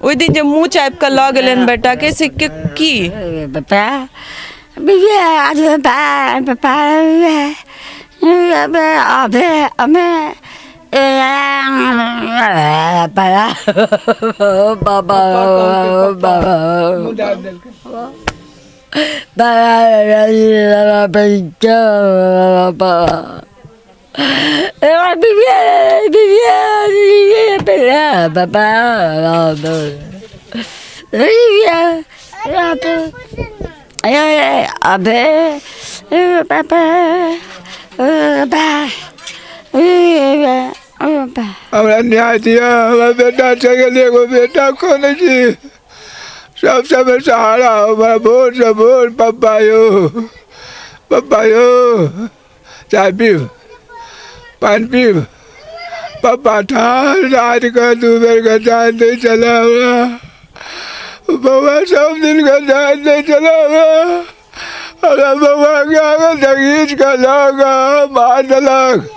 ओहि दिन जे मुँह चापि कऽ लऽ गेलनि बेटाके से के की हमरा न्याय दिअ, हमरा बेटा चलि गेल, एगो बेटा खोलै छी, सब समय सहारा हमरा, भोरसँ भोर पप्पा यौ, पप्पा यौ, चाय पीब, पानि पीब, पप्पा ठाढ़ रातिके 2 बेरके चाय दै छलै हमरा, बौआ सब दिनके चाय दै छलै हमरा। हमरा बौआके आगाँ घीच कऽ लऽ कऽ मारि देलक।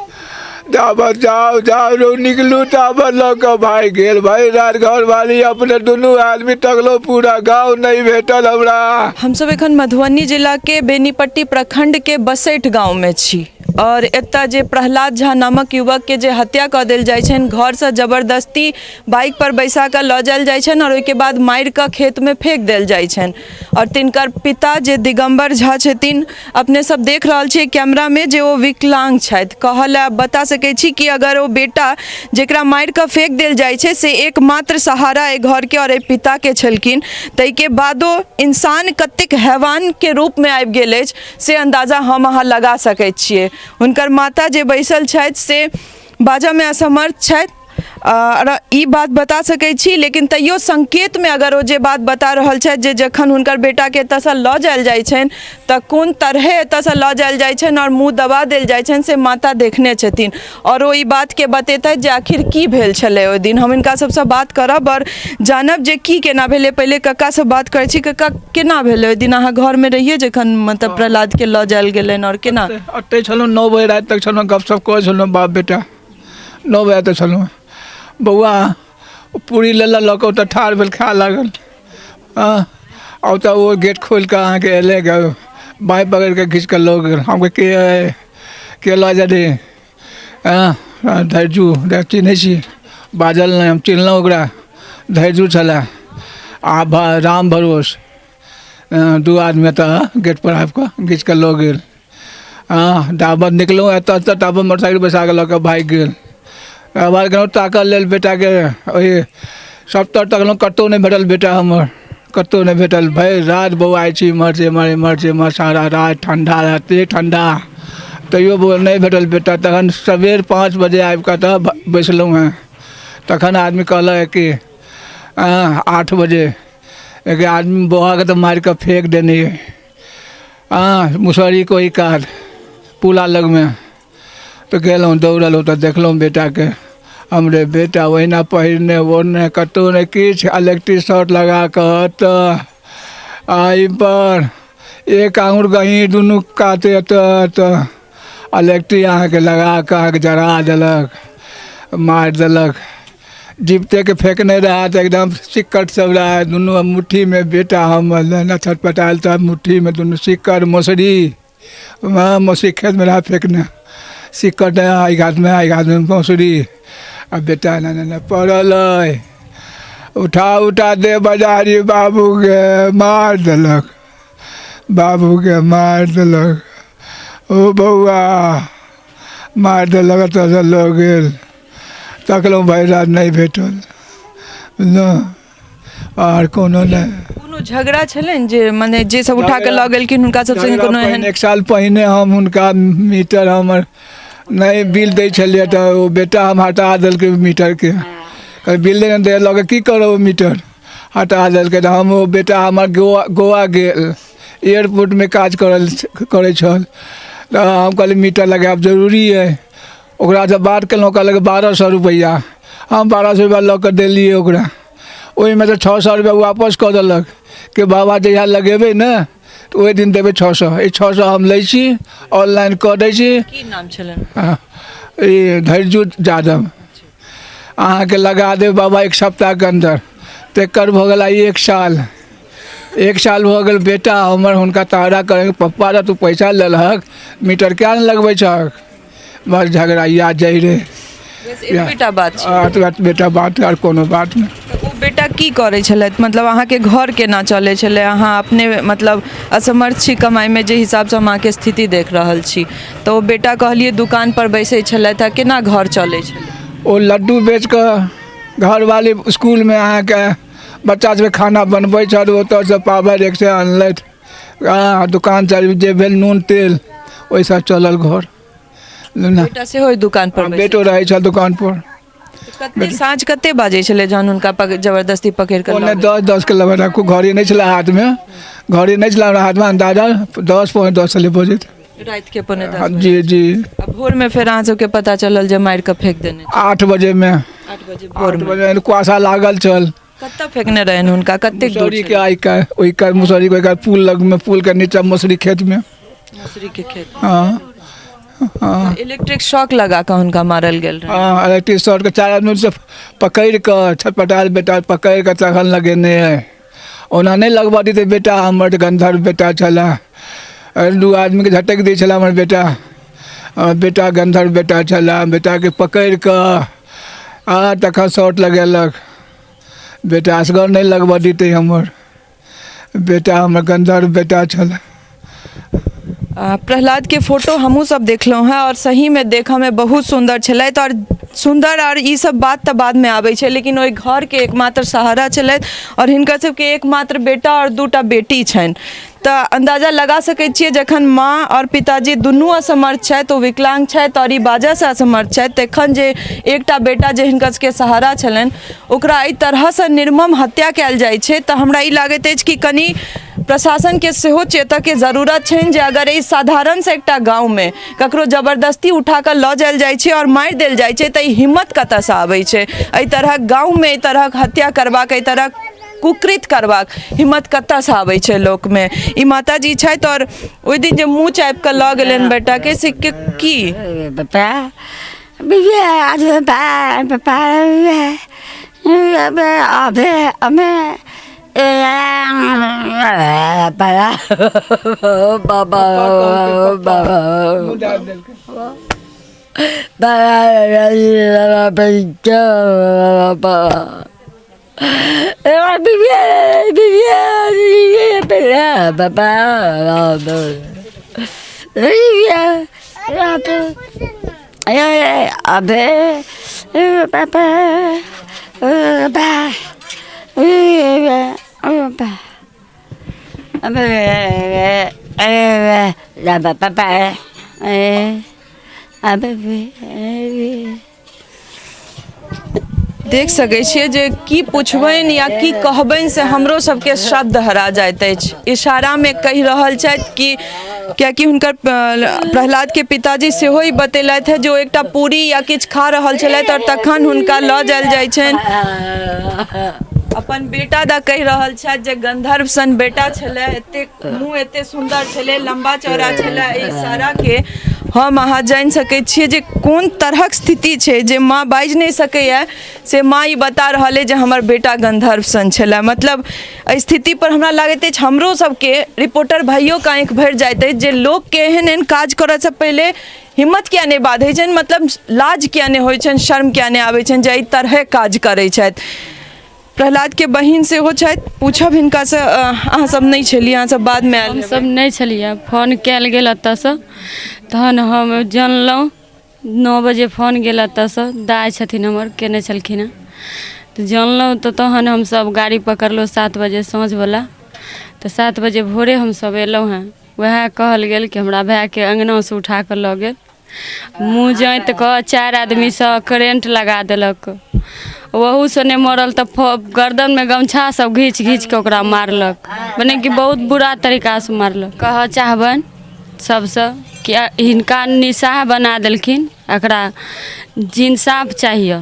ताबत जाउ जाउ रौ निकलू, ताबत लऽ कऽ भागि गेल। भरि राति घरवाली अपने दुनू आदमी तकलहुँ, पूरा गाँव नहि भेटल हमरा। हमसब एखन मधुबनी जिलाके बेनीपट्टी प्रखंडके बसैठ गाँवमे छी और एतऽ जे प्रहलाद झा नामक युवकके जे हत्या कऽ देल जाइ छनि, घरसँ जबरदस्ती बाइक पर बैसा कऽ लऽ जायल जाइ छनि और ओहिके बाद मारि कऽ खेतमे फेंक देल जाइ छनि। और तिनकर पिता जे दिगम्बर झा छथिन, अपने सब देख रहल छियै कैमरामे जे ओ विकलांग छथि। कहऽ लए बता सकै छी कि अगर ओ बेटा जकरा मारि कऽ फेंक देल जाइ छै से एकमात्र सहारा एहि घरके आओर एहि पिताके छलखिन, ताहिके बादो इंसान कतेक हैवानके रूपमे आबि गेल अछि से अन्दाजा हम अहाँ लगा सकै छियै। हुनकर माता जे बैसल छथि से बाजऽमे असमर्थ छथि आओर ई बात बता सकै छी, लेकिन तैयो संकेतमे अगर ओ जे बात बता रहल छथि जे जखन हुनकर बेटाके एतऽसँ लऽ जायल जाइ छनि तऽ कोन तरहे एतऽसँ लऽ जायल जाइ छनि आओर मुँह दबा देल जाइ छनि से माता देखने छथिन आओर ओ ई बातके बतेतथि जे आखिर की भेल छलै ओहि दिन। हम हिनका सबसँ बात करब आओर जानब जे की केना भेलै। पहिले कक्कासँ बात करै छी। कक्का, केना भेलै ओहि दिन? अहाँ घरमे रहियै जखन मतलब प्रहलादके लऽ जायल गेलनि आओर केना? ओतहि छलहुँ, 9 बजे राति तक छलहुँ, गपशप करै छलहुँ बाप बेटा। 9 बजे तक छलहुँ। बौआ पूरी लेलक, लऽ कऽ ओतऽ ठाढ़ भेल, खाय लागल। हँ, आ ओतऽ ओ गेट खोलि कऽ अहाँके एलै, बाँहि पकड़ि कऽ घीच कऽ लऽ गेल। हम के के लऽ जेतै? हँ, धैर्जू चिन्है छी, बाजल नहि, हम चिन्हलहुँ ओकरा, धैर्जू छलै आ राम भरोस, 2 आदमी एतऽ गेटपर आबि कऽ घीच कऽ लऽ गेल। हँ, ताबत निकलहुँ एतऽ तऽ ताबत मोटरसाइकिल बैसा कऽ लऽ कऽ भागि गेल। आवाज गेलहुँ ताकऽ लेल बेटाके, ओहि सभतर तकलहुँ, कतहु नहि भेटल बेटा हमर, कतहु नहि भेटल। भरि राति बौआइ छी एम्हरसँ एम्हर, एम्हरसँ एम्हर, सारा राति ठण्डा रहै, एतेक ठण्डा, तैयो बौआ नहि भेटल बेटा। तखन सबेर 5 बजे आबि कऽ तऽ बैसलहुँ हेँ। तखन आदमी कहलक कि 8 बजे एक आदमी बौआके तऽ मारि कऽ फेक देने अइ। हँ, मुसहरीके ओहि कात पुला लगमे तऽ गेलहुँ, दौड़ल ओतऽ देखलहुँ बेटाके। हमरे बेटा ओहिना पहिरने ओढ़ने कतहु नहि किछु, इलेक्ट्रिक शॉर्ट लगा कऽ एतऽ एहिपर एक आङुर गहीँर दुनू काते एतऽ एतऽ इलेक्ट्रिक अहाँके लगा कऽ अहाँके जरा देलक, मारि देलक। जीवतेके फेकने रहए तऽ एकदम सिक्कट सब रहए दुनू मुट्ठीमे। बेटा हमर लेने छटपटायल तऽ मुट्ठीमे दुनू सिक्कड़ मसुरी, मसुरी खेतमे रहए फेकने, सिक्कड़ एहि हाथमे, एहि हाथमे मसुरी, आ बेटा एना एना पड़ल अइ। उठा उठा दे बजारी बाबूके, मारि देलक बाबूके, मारि देलक। ओ बौआ मारि देलक, एतऽसँ लऽ गेल। तकलहुँ भरि राति नहि भेटल, बुझलहुँ, आर कोनो नहि। कोनो झगड़ा छलनि जे मने जे सब उठा कऽ लऽ गेलखिन हुनका सब संगे कोनो एहन? 1 साल पहिने हम हुनका मीटर हमर नहि बिल दै छलियै तऽ ओ बेटा हम हटा देलकै मीटरके। बिल नहि दे लऽ कऽ की करब, मीटर हटा देलकै। तऽ हम ओ बेटा हमर गोवा गोवा गेल, एयरपोर्टमे काज करै छल, तऽ हम कहलियै मीटर लगायब जरूरी अइ। ओकरासँ बात केलहुँ, कहलक 1200 रुपैआ। हम 1200 रुपैआ लऽ कऽ देलियै ओकरा, ओहिमे सँ 600 रुपैआ वापस कऽ देलक कि बाबा जहिया लगेबै ने तऽ ओहि दिन देबै 600, ई 600 हम लै छी, ऑनलाइन कऽ दै छी। की नाम छलनि? ई धैर्जू यादव। अहाँके लगा देब बाबा 1 सप्ताहके अन्दर। तकर भऽ गेल आइ एक साल। एक साल भऽ गेल बेटा हमर हुनका तारा करै, पप्पा तू पैसा लेलहक, मीटर किया नहि लगबै छहक? बस झगड़ा या जइ रे। बस एतबेटा बात छै? एतबेटा बात, आर कोनो बात नहि। तऽ ओ बेटा की करै छलथि? मतलब अहाँके घर केना चलै छलै? अहाँ अपने मतलब असमर्थ छी कमाइमे, जे हिसाबसँ हम अहाँके स्थिति देख रहल छी। तऽ ओ बेटा कहलियै दुकानपर बैसै छलथि आ केना घर चलै छलै? ओ लड्डू बेच कऽ, घरवाली इसकुलमे अहाँके बच्चा सबके खाना बनबै छल, ओतऽसँ पावर एक से अनलथि। हँ, दुकान चल जे भेल नून तेल, ओहिसँ चलल घर। बेटा सेहो ओहि दुकान पर? बेटो रहै छल दुकान पर। कते साँझ कते बाजै छलै जहन हुनका जबरदस्ती पकड़ि कऽ? 9:45, 10 के लगभग। राखू, घड़ी नहि छलै हाथमे, घड़ी नहि छलै हमरा हाथमे। अन्दाजा 10, 9:45 छलै बजैत। राति के 9:45? जी जी। आ भोर में फेर अहाँ सबके पता चलल जे मारि कऽ फेंक देने? 8 बजे मे। 8 बजे भोर 8 बजे कुआसा लागल छल। कतऽ फेंकने रहनि हुनका, कतेक दूर? मुसौरी के आइ का ओहि का मुसौरी के पुल लग में, पुल के नीचा मसुरी खेत में। मसुरी के खेत? हाँ हाँ। इलेक्ट्रिक शॉक लगा कऽ हुनका मारल गेल रहै? हाँ, इलेक्ट्रिक शॉर्ट के। चारि आदमी से पकड़ि कऽ छटपटायल बेटा, पकड़ि कऽ तखन लगेने है। ओना नहि लगबऽ दितै बेटा हमर, गंधर्व बेटा छलै। दू आदमीके झटकि दै छलै हमर बेटा। हमर बेटा गंधर्व बेटा छलै। बेटाके पकड़ि कऽ आ तखन शॉर्ट लगेलक। बेटा असगर नहि लगबऽ दितै हमर बेटा, हमर गंधर्व बेटा छलै। प्रहलाद के फोटो हमहूँ सब देखलहुँ हेँ आओर सहीमे देखऽमे बहुत सुन्दर छलथि। आओर सुन्दर आओर ई सब बात तऽ बादमे आबै छै, लेकिन ओहि घरके एकमात्र सहारा छलथि आओर हिनकर सबके एकमात्र बेटा आओर दूटा बेटी छनि। तऽ अन्दाजा लगा सकै छियै, जखन माँ आओर पिताजी दुनू असमर्थ छथि, ओ विकलांग छथि आओर ई बाजऽसँ असमर्थ छथि, तखन जे एकटा बेटा जे हिनकर सबके सहारा छलनि, ओकरा एहि तरहसँ निर्मम हत्या कयल जाइ छै, तऽ हमरा ई लागैत अछि कि कनि प्रशासनके सेहो चेतऽके जरूरत छनि जे अगर एहि साधारणसँ एकटा गाँवमे ककरो जबरदस्ती उठा कऽ लऽ जायल जाइ छै आओर मारि देल जाइ छै, तऽ ई हिम्मत कतऽसँ आबै छै? एहि तरहक गाँवमे एहि तरहक हत्या करबाक, एहि तरहक कुकृत करबाक हिम्मत कतऽसँ आबै छै लोकमे? ई माताजी छथि आओर ओहि दिन जे मुँह चापि कऽ लऽ गेलनि बेटाके, से के की पप्पा पप्पा बाबा बाबा। देख सकै छियै जे की पुछबनि या की कहबनि से हमरो सबके शब्द हरा जाइत अछि। इशारामे कहि रहल छथि कि कियाकि हुनकर प्रहलादके पिताजी सेहो ई बतेलथि हेँ जे ओ एकटा पूरी या किछु खा रहल छलथि आओर तखन हुनका लऽ जायल जाइ छनि। अपन बेटा दऽ कहि रहल छथि जे गंधर्व सन बेटा छलै, एतेक मुँह एते सुन्दर छलै, लम्बा चौड़ा छलै। एहि इशाराके हम अहाँ जानि सकै छियै जे कोन तरहक स्थिति छै। जे माँ बाजि नहि सकैए से माँ ई बता रहल अइ जे हमर बेटा गन्धर्व सन छलै। मतलब एहि स्थितिपर हमरा लागैत अछि हमरो सबके रिपोर्टर भाइयोके आँखि भरि जाइत अछि जे लोकके एहन एहन काज करऽसँ पहिले हिम्मत किया नहि बाधै छनि, मतलब लाज किया नहि होइ छनि, शर्म किया नहि आबै छनि जे एहि तरहे काज करै छथि। प्रहलादके बहिन सेहो छथि, पूछब हिनकासँ। अहाँ सब नहि छलियै, अहाँ सब बादमे आयल? हमसब नहि छलियै। फोन कयल गेल एतऽसँ तहन हम जानलहुँ। 9 बजे फोन गेल एतऽसँ, दाइ छथिन हमर, केने छलखिन हेँ तऽ जानलहुँ। तऽ तहन हमसब गाड़ी पकड़लहुँ 7 बजे साँझवला, तऽ 7 बजे भोरे हमसब अयलहुँ हेँ। वएह कहल गेल कि हमरा भायके अङ्गनासँ उठा कऽ लऽ गेल, मुँह जाँति कऽ चारि आदमीसँ करेन्ट लगा देलक। ओहूसँ नहि मरल तऽ गर्दनमे गमछा सब घीच घीच कऽ ओकरा मारलक, मने कि बहुत बुरा तरीकासँ मारलक। कहऽ चाहबनि सबसँ कि हिनका निसाह बना देलखिन, एकरा जिनसाफ चाहिए,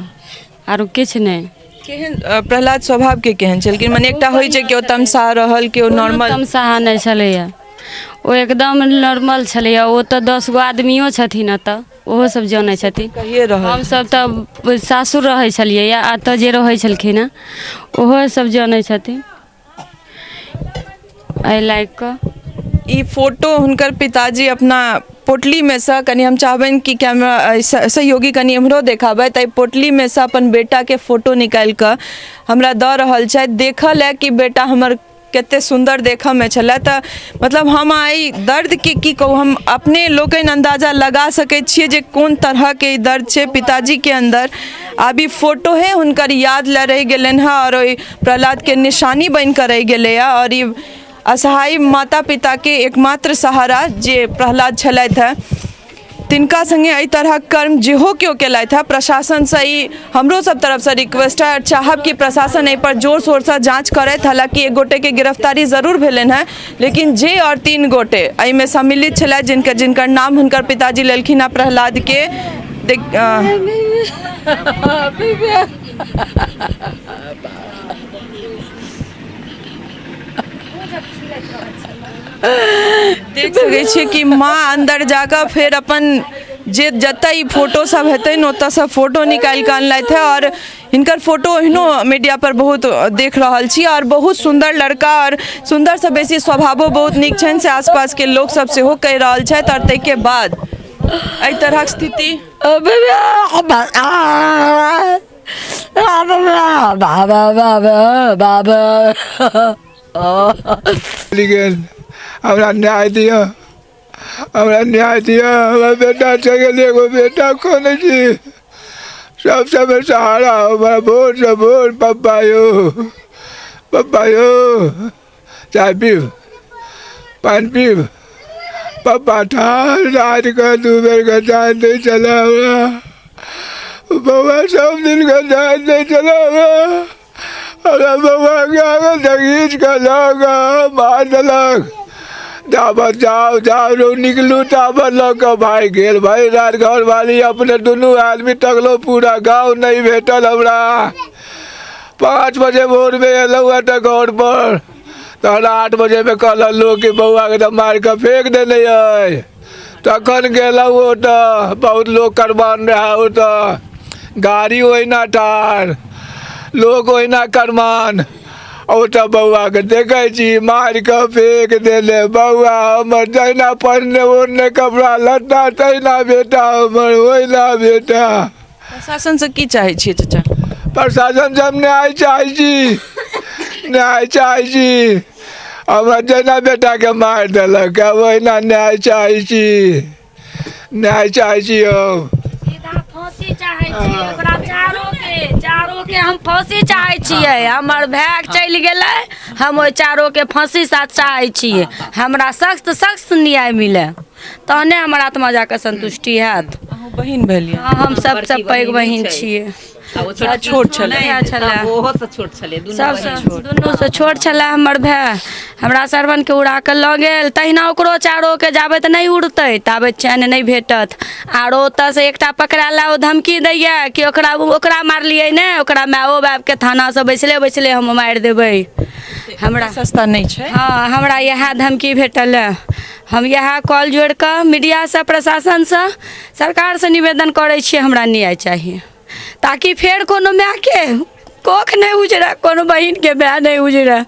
आरो किछु नहि। केहन प्रहलाद स्वभावके केहन छलखिन? मने एकटा होइ छै केओ तमसा रहल, केओ नॉर्मल। तमसाहा नहि छलैए ओ, एकदम नॉर्मल छलैए ओ। तऽ 10 गो आदमियो छथिन एतऽ, ओहो सब जनै छथिन। कहिए रहल। हमसब तऽ सासुर रहै छलियै या एतऽ जे रहै छलखिन हँ ओहो सब जनै छथिन। एहि लागि कऽ ई फोटो हुनकर पिताजी अपना पोटलीमे सँ, कनि हम चाहबनि कि कैमरा सहयोगी कनि एम्हरो देखाबथि, एहि पोटलीमे सँ अपन बेटाके फोटो निकालि कऽ हमरा दऽ रहल छथि देखऽ लए कि बेटा हमर कते सुन्दर देखऽमे छलै। तऽ मतलब हम आइ दर्दके की कहू, हम अपने लोकनि अन्दाजा लगा सकै छियै जे कोन तरहके ई दर्द छै पिताजीके अन्दर। आब ई फोटोहे हुनकर याद लए रहि गेलनि हँ आओर ओहि प्रहलादके निशानी बनि कऽ रहि गेलैए। आओर ई असहाय माता पिताके एकमात्र सहारा जे प्रहलाद छलथि हँ, तिनका सङ्गे एहि तरहक कर्म जेहो केओ केलथि हँ, प्रशासनसँ ई हमरो सब तरफसँ रिक्वेस्ट है आओर चाहब कि प्रशासन एहिपर जोर शोरसँ जाँच करथि। हालाँकि एक गोटेके गिरफ्तारी जरूर भेलनि हँ, लेकिन जे आओर 3 गोटे एहिमे सम्मिलित छलथि जिनकर जिनकर नाम हुनकर पिताजी लेलखिन हँ प्रहलादके देख। देख सकै छियै कि माँ अन्दर जाकऽ फेर अपन जे जतऽ ई फोटो सब हेतै ने ओतऽसँ फोटो निकालि कऽ अनलथि हँ। आओर हिनकर फोटो ओहिनो मीडिया पर बहुत देख रहल छी आओर बहुत सुन्दर लड़का आओर सुन्दरसँ बेसी स्वभावो बहुत नीक छनि से आसपासके लोक सब सेहो कहि रहल छथि। आओर ताहिके बाद एहि तरहक स्थिति चलि गेल। हमरा न्याय दिअ, हमरा न्याय दिअ। हमर बेटा चलि गेल, एगो बेटा खोलै छी सब समय सहारा हमरा भोरसँ भोर। पप्पा यौ, पप्पा यौ, चाय पीब, पानि पीब पप्पा? ठाढ़ रातिके 2 बेरके चाय दै छलै हमरा बौआ, सब दिनके चाय दै छलै हमरा। हमरा बौआके आगाँ घीच कऽ लऽ कऽ मारि देलक। जाबत जाउ जाउ रौ निकलू ताबत लऽ कऽ भागि गेल। भरि राति घरवाली अपने दुनू आदमी तकलहुँ, पूरा गाँव, नहि भेटल हमरा। 5 बजे भोरमे एलहुँ हँ तऽ घरपर तहन 8 बजेमे कहलक लोक कि बौआके तऽ मारि कऽ फेक देने अइ। तखन गेलहुँ ओतऽ, बहुत लोक करमान रहए ओतऽ, गाड़ी ओहिना ठाढ़, लोक ओहिना करमान। ओतऽ बौआके देखै छी मारि कऽ फेक देने। बौआ हमर जहिना पहिरने ओढ़ने कपड़ा लत्ता तहिना बेटा हमर, ओहिना बेटा। प्रशासनसँ की चाहै छियै चाचा? प्रशासन से हम न्याय चाहै छी, न्याय चाहै छी। हमरा जहिना बेटाके मारि देलक ओहिना न्याय चाहै छी, न्याय चाहै छी हम। सीधा फांसी चाहै छियै ओकरा, चारोके, चारोके हम फांसी चाहै छियै। हमर भाय चलि गेलै, हम ओहि चारोके फांसी साथ चाहै छियै। हमरा सख्त सख्त न्याय मिले तहने हमर आत्मा जाकऽ संतुष्टि हैत। अहूँ बहिन भेलियै? हँ, हम सबसँ पैघ बहिन छियै। छोट छलै? छलै। ओहोसँ छोट छलै दुनू। सबसँ दुनूसँ छोट छलै हमर भाय। हमरा सरवनके उड़ा कऽ लऽ गेल, तहिना ओकरो चारोके जाबे तऽ नहि उड़तै ताबे चैन नहि भेटत। आरो ओतऽसँ एकटा पकड़ाला, ओ धमकी दैया कि ओकरा ओकरा मारलियै ने, ओकरा मायओ बापके थानासँ बैसले बैसले हम मारि देबै। हमरा सस्ता नहि छै। हँ, हमरा इएह धमकी भेटल हँ। हम इएह कॉल जोड़ि कऽ मीडियासँ, प्रशासनसँ, सरकारसँ निवेदन करै छियै, हमरा न्याय चाही ताकि फेर कोनो मायके कोख नहि उजरै, कोनो बहिनके माय नहि उजरै।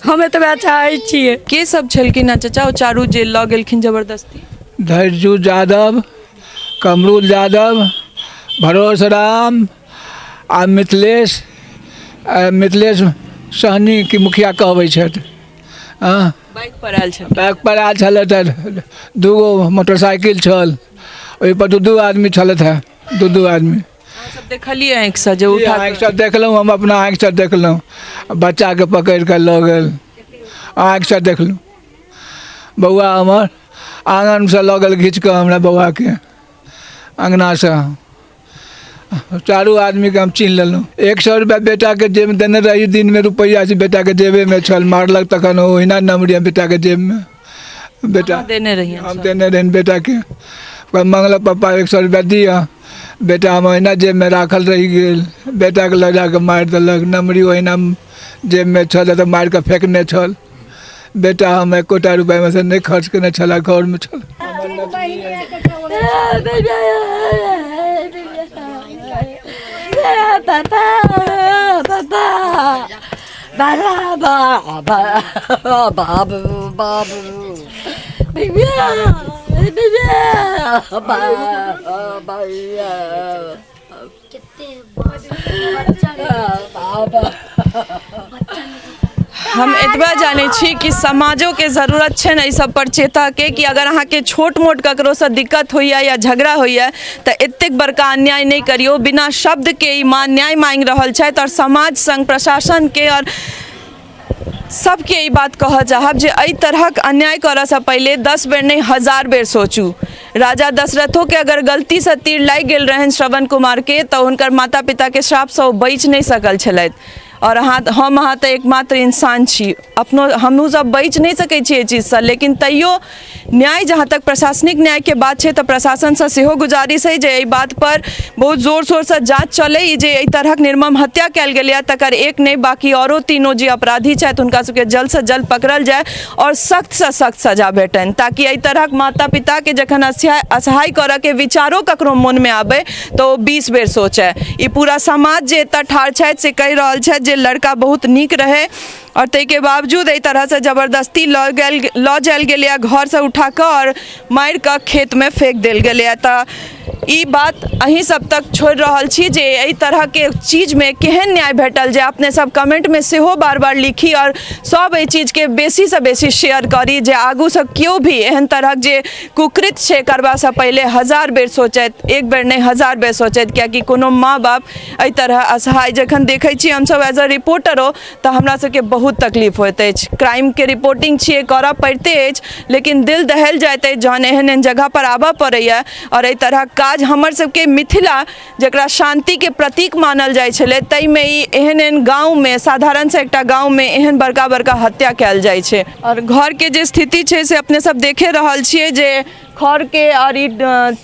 हम एतबे चाहै छियै। के सब छलखिन हँ चाचा ओ चारू जे लऽ गेलखिन जबरदस्ती? धैर्यू यादव, कमरुल यादव, भरोस राम आ मिथिलेश, मिथिलेश सहनी की मुखिया कहबै छथि। हँ, बाइक पर आयल छल? बाइक पर आयल छलथि हँ, दूगो मोटरसाइकिल छल, ओहिपर 2-2 आदमी छलथि हँ, 2-2 आदमी। अहाँ सब देखलियै आँखिसँ जे उठा कऽ- आँखिसँ देखलहुँ, हम अपना आँखिसँ देखलहुँ। बच्चाके पकड़ि कऽ लऽ गेल, आँखिसँ देखलहुँ। बौआ हमर आङ्गनसँ लऽ गेल घीच कऽ हमरा बौआके अङ्गनासँ। चारू आदमीके हम चिन्ह लेलहुँ। 100 रुपैआ बेटाके जेबमे देने रही दिनमे, रुपैआ से बेटाके जेबेमे छल। मारलक तखन ओहिना नमरी बेटाके जेबमे बेटा अहाँ देने रहियै? हम देने रहियनि बेटाके। ओकरा मङ्गलक, पप्पा 100 रुपैआ दिअ बेटा। हम ओहिना जेबमे राखल रहि गेल, बेटाके लऽ जाकऽ मारि देलक। नमरी ओहिना जेबमे छल तऽ मारि कऽ फेकने छल बेटा। हम एकोटा रुपैआमे से नहि खर्च केने छलए, घरमे छल। पापा पापा बाबा बाबू बाबू भैया भैया बाबा बाबा। हम एतबा जानै छी कि समाजोके जरूरत छै ने एहि सब पर चेतऽके कि अगर अहाँके छोट मोट ककरोसँ दिक्कत होइए या झगड़ा होइए तऽ एतेक बड़का अन्याय नहि करियौ। बिना शब्दके ई माँ न्याय माँगि रहल छथि, आओर समाज सङ्ग प्रशासनके आओर सबके ई बात कहऽ चाहब जे एहि तरहक अन्याय करऽसँ पहिले 10 बेर नहि 1000 बेर सोचू। राजा दशरथोके अगर गलतीसँ तीर लागि गेल रहनि श्रवण कुमारके तऽ हुनकर माता पिताके श्रापसँ ओ बचि नहि सकल छलथि। आओर अहाँ हम अहाँ तऽ एकमात्र इंसान छी, अपनो हमहूँ सब बचि नहि सकै छी एहि चीजसँ, लेकिन तैयो न्याय जहाँ तक प्रशासनिक न्यायके बात छै तऽ प्रशासनसँ सेहो गुजारिश अइ जे एहि बातपर बहुत जोर शोरसँ जाँच चलै। ई जे एहि तरहक निर्मम हत्या कयल गेलैए तकर एक नहि बाँकी आओरो तीनो जे अपराधी छथि हुनका सबके जल्दसँ जल्द पकड़ल जाय आओर सख्तसँ सख्त सजा भेटनि, ताकि एहि तरहक माता पिताके जखन असहाय करऽके विचारो ककरो मोनमे आबै तऽ ओ 20 बेर सोचै। ई पूरा समाज जे एतऽ ठाढ़ छथि से कहि रहल छथि जे लड़का बहुत नीक रहै आओर ताहिके बावजूद एहि तरहसँ जबरदस्ती लऽ गेल लऽ जायल गेलैए घरसँ उठा कऽ आओर मारि कऽ खेतमे फेक देल गेलैए। तऽ ई बात अहीं सब तक छोड़ि रहल छी जे एहि तरहके चीजमे केहन न्याय भेटल, जे अपने सब कमेंटमे सेहो बार बार लिखी आओर सब एहि चीजके बेसीसँ बेसी शेयर करी जे आगूसँ केओ भी एहन तरहक जे कुकृत छै करबासँ पहिले 1000 बेर सोचैत, एक बेर नहि 1000 बेर सोचैत, कियाकि कोनो माँ बाप एहि तरह असहाय जखन देखै छी हमसब एज अ रिपोर्टरो तऽ हमरा सबके बहुत तकलीफ होइत अछि। क्राइमके रिपोर्टिंग छियै, करऽ पड़िते अछि, लेकिन दिल दहलि जाइत अछि जहन एहन एहन जगहपर आबऽ पड़ैए आओर एहि तरहक काज हमर सबके मिथिला जकरा शान्तिके प्रतीक मानल जाइ छलै ताहिमे ई एहन एहन गाँवमे साधारणसँ एकटा गाँवमे एहन बड़का बड़का हत्या कयल जाइ छै। आओर घरके जे स्थिति छै से अपने सब देखे रहल छियै जे खरके आओर ई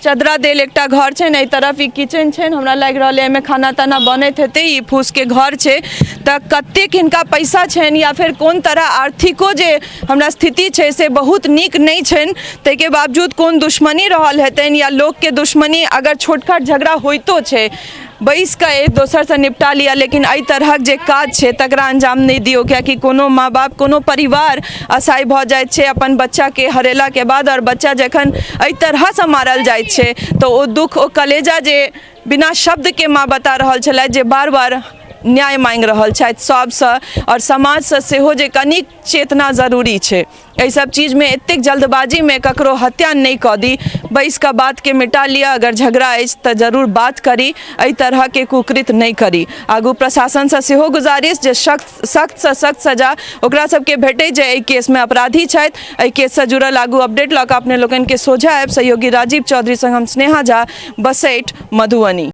चदरा देल एकटा घर छनि, एहि तरफ ई किचन छनि। हमरा लागि रहल अइ एहिमे खाना ताना बनैत हेतै। ई फूसके घर छै, तऽ कतेक हिनका पैसा छनि या फेर कोन तरह आर्थिको जे हमरा स्थिति छै से बहुत नीक नहि छनि, ताहिके बावजूद कोन दुश्मनी रहल हेतनि या लोकके दुश्मनी अगर छोटखाट झगड़ा होइतो छै बैस कऽ एक दोसरसँ निपटा लिअ, लेकिन एहि तरहक जे काज छै तकरा अंजाम नहि दियौ, कियाकि कोनो माँ बाप कोनो परिवार असहाय भऽ जाइत छै अपन बच्चाके हरेलाके बाद। आओर बच्चा जखन एहि तरहसँ मारल जाइत छै तऽ ओ दुःख ओ कलेजा जे बिना शब्दके माँ बता रहल छलथि जे बार बार न्याय माँगि रहल छथि सभसँ आओर समाजसँ सेहो जे कनिक चेतना जरूरी छै। एहि सब चीजमे एतेक जल्दबाजीमे ककरो हत्या नहि कऽ दी, बैस कऽ बातके मिटा लिअ, अगर झगड़ा अछि तऽ जरूर बात करी, एहि तरहके कुकृत नहि करी। आगू प्रशासनसँ सेहो गुजारिश जे सख्त सख्तसँ सख्त सजा ओकरा सबके भेटै जे एहि केसमे अपराधी छथि। एहि केससँ जुड़ल आगू अपडेट लऽ कऽ अपने लोकनिके सोझा आयब। सहयोगी राजीव चौधरी संग हम स्नेहा झा, बसैठ, मधुबनी।